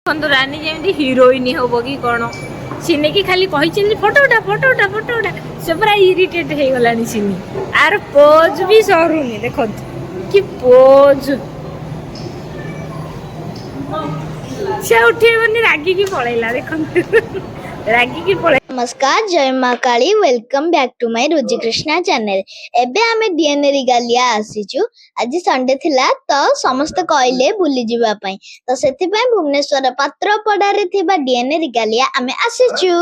ଦେଖନ୍ତୁ, ରାନୀ ଯେମିତି ହିରୋଇନ ହବ କି କଣ। ସିନିକି ଖାଲି କହିଛନ୍ତି, "ଫଟୋ ଉଠା, ଫଟୋ ଉଠା, ଫଟୋ ଉଠା।" ସେ ପୁରା ଇରିଟେଟ୍ ହେଇଗଲାଣି। ସିନି ଆର ପୋଜ୍ ବି ସରୁନି। ଦେଖନ୍ତୁ କି ପୋଜ୍। ସେ ଉଠେଇବନି, ରାଗିକି ପଳେଇଲା। ଦେଖନ୍ତୁ, ରାଗିକି ପଳେଇଲା। ନମସ୍କାର, ଜୟ ମା Kali. Welcome back to my Roji Krishna channel. ଏବେ ଆମେ ଡିଏନଏ ରିଗାଲିଆ ଆସିଛୁ। ଆଜି ସଣ୍ଡେ ଥିଲା ତ ସମସ୍ତେ କହିଲେ ବୁଲିଯିବା ପାଇଁ, ତ ସେଥିପାଇଁ ଭୁବନେଶ୍ୱର ପାତ୍ରପଡ଼ାରେ ଥିବା ଡିଏନଏ ରିଗାଲିଆ ଆମେ ଆସିଛୁ।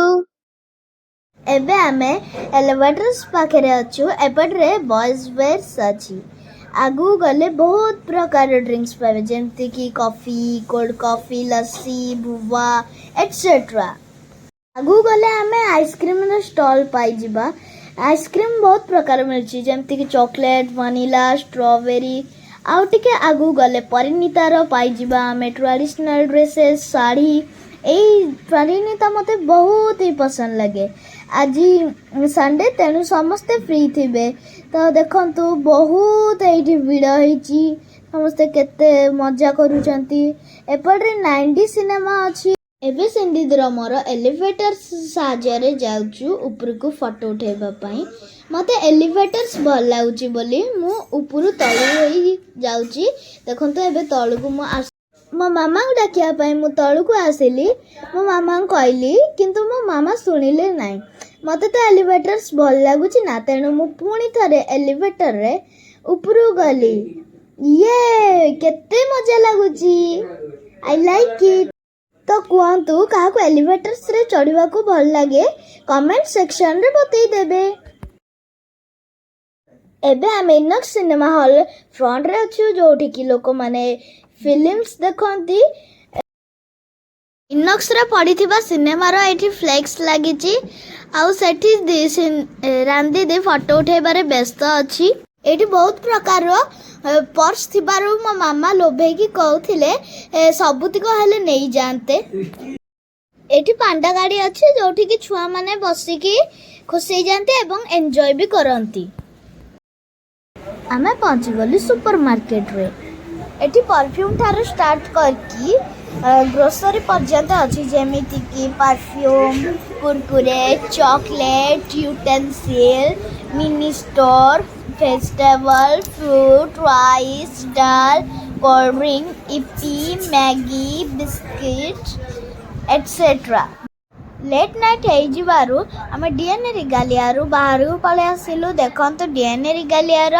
ଏବେ ଆମେ ଏଲିଭେଟର୍ସ ପାଖରେ ଅଛୁ। ଏପଟରେ ବଏଜ୍ ୱେର୍ସ ଅଛି। ଆଗକୁ ଗଲେ ବହୁତ ପ୍ରକାର ଡ୍ରିଙ୍କସ୍ ପାଇବେ, ଯେମିତିକି coffee, cold coffee, lassi, boba, etcetera. ଆଗକୁ ଗଲେ ଆମେ ଆଇସ୍କ୍ରିମର ଷ୍ଟଲ୍ ପାଇଯିବା। ଆଇସ୍କ୍ରିମ ବହୁତ ପ୍ରକାର ମିଳୁଛି, ଯେମିତିକି ଚକୋଲେଟ୍, ଭାନିଲା, ଷ୍ଟ୍ରବେରୀ। ଆଉ ଟିକେ ଆଗକୁ ଗଲେ ପରିଣୀତାର ପାଇଯିବା ଆମେ ଟ୍ରାଡ଼ିସନାଲ୍ ଡ୍ରେସେସ୍, ଶାଢ଼ୀ। ଏଇ ପରିଣୀତା ମୋତେ ବହୁତ ହି ପସନ୍ଦ ଲାଗେ। ଆଜି ସଣ୍ଡେ, ତେଣୁ ସମସ୍ତେ ଫ୍ରି ଥିବେ। ତ ଦେଖନ୍ତୁ, ବହୁତ ଏଇଠି ଭିଡ଼ ହେଇଛି। ସମସ୍ତେ କେତେ ମଜା କରୁଛନ୍ତି। ଏପଟରେ 9D cinema ଅଛି। ଏବେ ସିନ୍ଦିଦିର ମୋର ଏଲିଭେଟର ସାହାଯ୍ୟରେ ଯାଉଛୁ ଉପରକୁ ଫଟୋ ଉଠେଇବା ପାଇଁ। ମୋତେ ଏଲିଭେଟର୍ସ ଭଲ ଲାଗୁଛି ବୋଲି ମୁଁ ଉପରୁ ତଳୁ ହେଇ ଯାଉଛି। ଦେଖନ୍ତୁ, ଏବେ ତଳକୁ ମୁଁ ଆସ ମୋ ମାମାଙ୍କୁ ଡାକିବା ପାଇଁ ମୁଁ ତଳକୁ ଆସିଲି। ମୋ ମାମାଙ୍କୁ କହିଲି, କିନ୍ତୁ ମୋ ମାମା ଶୁଣିଲେ ନାହିଁ। ମୋତେ ତ ଏଲିଭେଟର୍ସ ଭଲ ଲାଗୁଛି ନା, ତେଣୁ ମୁଁ ପୁଣି ଥରେ ଏଲିଭେଟରରେ ଉପରକୁ ଗଲି। ଇଏ କେତେ ମଜା ଲାଗୁଛି! I like it. ତ କୁହନ୍ତୁ, କାହାକୁ ଏଲିଭେଟର୍ସରେ ଚଢ଼ିବାକୁ ଭଲ ଲାଗେ? କମେଣ୍ଟ ସେକ୍ସନରେ ବତେଇ ଦେବେ। ଏବେ ଆମେ ଇନକ୍ସ ସିନେମା ହଲ୍ ଫ୍ରଣ୍ଟରେ ଅଛୁ, ଯୋଉଠିକି ଲୋକମାନେ ଫିଲ୍ମସ୍ ଦେଖନ୍ତି। ଇନକ୍ସରେ ପଡ଼ିଥିବା ସିନେମାର ଏଇଠି ଫ୍ଲେକ୍ସ ଲାଗିଛି। ଆଉ ସେଠି ରାନୀ ଦିଦି ଫଟୋ ଉଠେଇବାରେ ବ୍ୟସ୍ତ ଅଛି। ଏଇଠି ବହୁତ ପ୍ରକାରର ପର୍ସ ଥିବାରୁ ମୋ ମାମା ଲୋଭେଇକି କହୁଥିଲେ, ସବୁତିକ ହେଲେ ନେଇଯାଆନ୍ତେ। ଏଇଠି ପାଣ୍ଡା ଗାଡ଼ି ଅଛି, ଯୋଉଠିକି ଛୁଆମାନେ ବସିକି ଖୁସି ହେଇଯାଆନ୍ତି ଏବଂ ଏନ୍ଜୟ ବି କରନ୍ତି। ଆମେ ପହଞ୍ଚିଗଲୁ ସୁପର ମାର୍କେଟରେ। ଏଠି ପରଫ୍ୟୁମ୍ ଠାରୁ ଷ୍ଟାର୍ଟ କରିକି ଗ୍ରୋସରୀ ପର୍ଯ୍ୟନ୍ତ ଅଛି, ଯେମିତିକି perfume, Kurkure, chocolate, utensil, mini store, vegetable, fruit, rice, dal, cold drink, Yippee, Maggi, biscuit, etcetera. Late night ହେଇଯିବାରୁ ଆମେ ଡିଏନ୍ଏ ରିଗାଲିଆରୁ ବାହାରକୁ ପଳେଇ ଆସିଲୁ। ଦେଖନ୍ତୁ, ଡିଏନ୍ଏ ରିଗାଲିଆର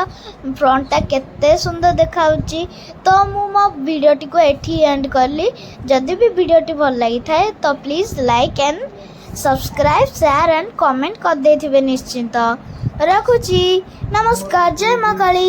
ଫ୍ରଣ୍ଟଟା କେତେ ସୁନ୍ଦର ଦେଖାଯାଉଛି। ତ ମୁଁ ମୋ ଭିଡ଼ିଓଟିକୁ ଏଠି ଏଣ୍ଡ କଲି। ଯଦି ବି ଭିଡ଼ିଓଟି ଭଲ ଲାଗିଥାଏ, ତ please like and subscribe, share and comment କରିଦେଇଥିବେ ନିଶ୍ଚିନ୍ତ। ରଖୁଛି, ନମସ୍କାର, ଜୟ ମା କାଳୀ।